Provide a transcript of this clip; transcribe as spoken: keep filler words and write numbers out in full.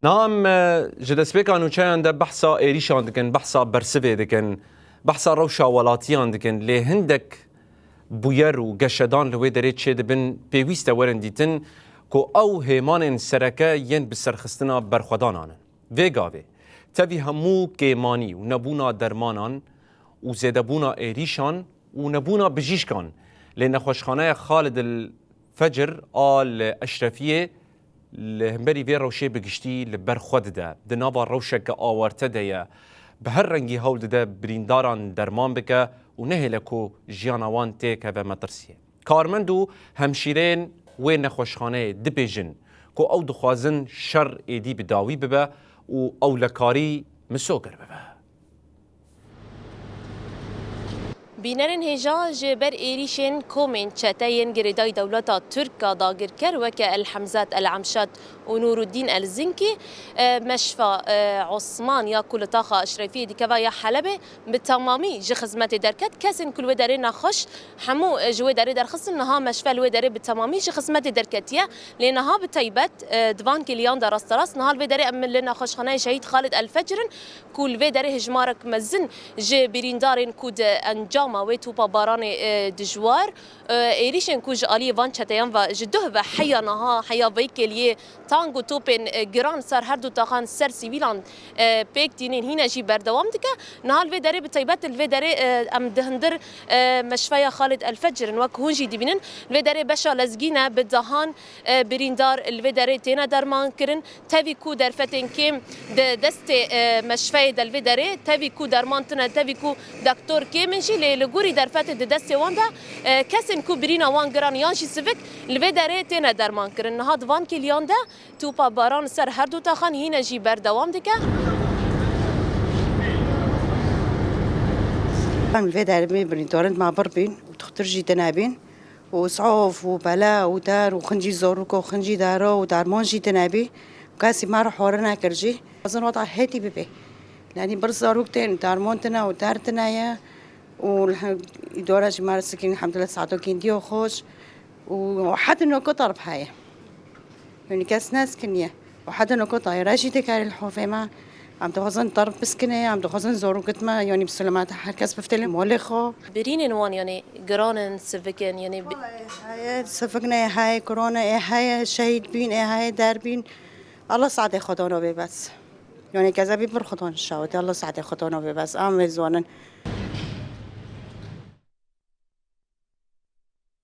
Niha em, e, ji destpêka nûçeyan de behsa êrîşan dikin, behsa bersivê dikin, behsa rewşa welatiyan dikin, lê hindek bûyer û geşedan li wê derê çêdibin, pêwîst e werin dîtin ku ew hêmanên sereke yên biserxistina berxwedanan in. Vê gavê, tevî hemû kêmanî û nebûna dermanan û zêdebûna êrîşan û nebûna bijîşkan lê nexweşxaneya Xalid el Fecir a li Eşrefiyê li hemberî vê rewşê bi giştî li ber xwe dide, di nava rewşeke awarte de ye, bi her rengî hewl dide birîndaran derman bike û nehêle ku jiyana wan têkeve metirsiyê. Karmend û hemşîreyên wê nexweşxaneyê dibêjin ku ew dixwazin şer êdî bi dawî bibe û ewlekarî misogir bibe. Bînerên hêja ji ber êrîşên komên çeteyên girêdayî dewleta Tirk a dagirker weke El Hemzat El Emşat û Nûruddîn El Zinkî, e, meşfa, e, Osman ya ku li taxa Eşrefiyê dikeve ya Helebê bi temamî ji xizmetê derket. Kesên ku li wê derê nexweş hemû, e, ji wê derê derxistin. Niha meşfe li wê derê bi temamî ji xizmetê derketiye. Lê niha bi taybet, e, di van kêliyan de rasterast niha li vê derê em li nexweşxaneyê Şehîd Xalid El Fecir in ku li vê derê hejmarek mezin ji birîndarên ku di encama wê topa baranê, e, dijwar, e, êrîşên ku ji aliyê van çeteyan ve ji duh ve heya niha, heya vê kêliyê tang û topên, e, giran ser her du taxan ser sivîlan, e, pêk tînin hîne jî berdewam dike. Niha li vê derê bi taybet li vê derê, e, em di hundir, e, meşfeya Xalid El Fecir in, wek hûn jî dibînin. Li vê derê beşa lezgîn e, bi dehan, e, birîndar li vê derê têne derman kirin. Tevî ku derfetên kêm di destê, e, meşfeyê de li vê derê, tevî ku derman tune, tevî ku doktor kêm in jî, lê li gorî derfetê di destê wan de, e, kesên ku birîna wan giran yan jî sivik li vê derê têne derman kirin. Niha di van kêliyan de topa baran li ser her du taxan hîne jî berdewam dike. Em li vê derê birîndarin ma bir bîn û dixtir jî tune bîn. û isaf û bela û der û xincî zarok û xincî dera û derman jî tune bî. Kesî me re hore nekir jî. Xwazin wata hetî bibe. Yanî bir zarok tên, derman tune û der tune ye. Û îdare jî me re sikîn, elhamdulillah, saeto kîndiya xweş. Û heta nokta terb heye. Yanî kes neskiniye. Û heta nokta tayê re jî dikerê li xofê me. Em dixwazin terb biskine, em dixwazin zarokit me, yanî bi selamet her kes bifte li malê xwe. Birînên wan, yanî giran in, sivik in, yanî bi- Wala ê heye, sivik ne ê heye, giran e ê heye, şehîd bîn ê heye, der bîn. Allah saetê xwe dano bê bes. Yanî keza bî bir xwe dan şawitê, Allah saetê xwe dano bê bes. Em vê zanin.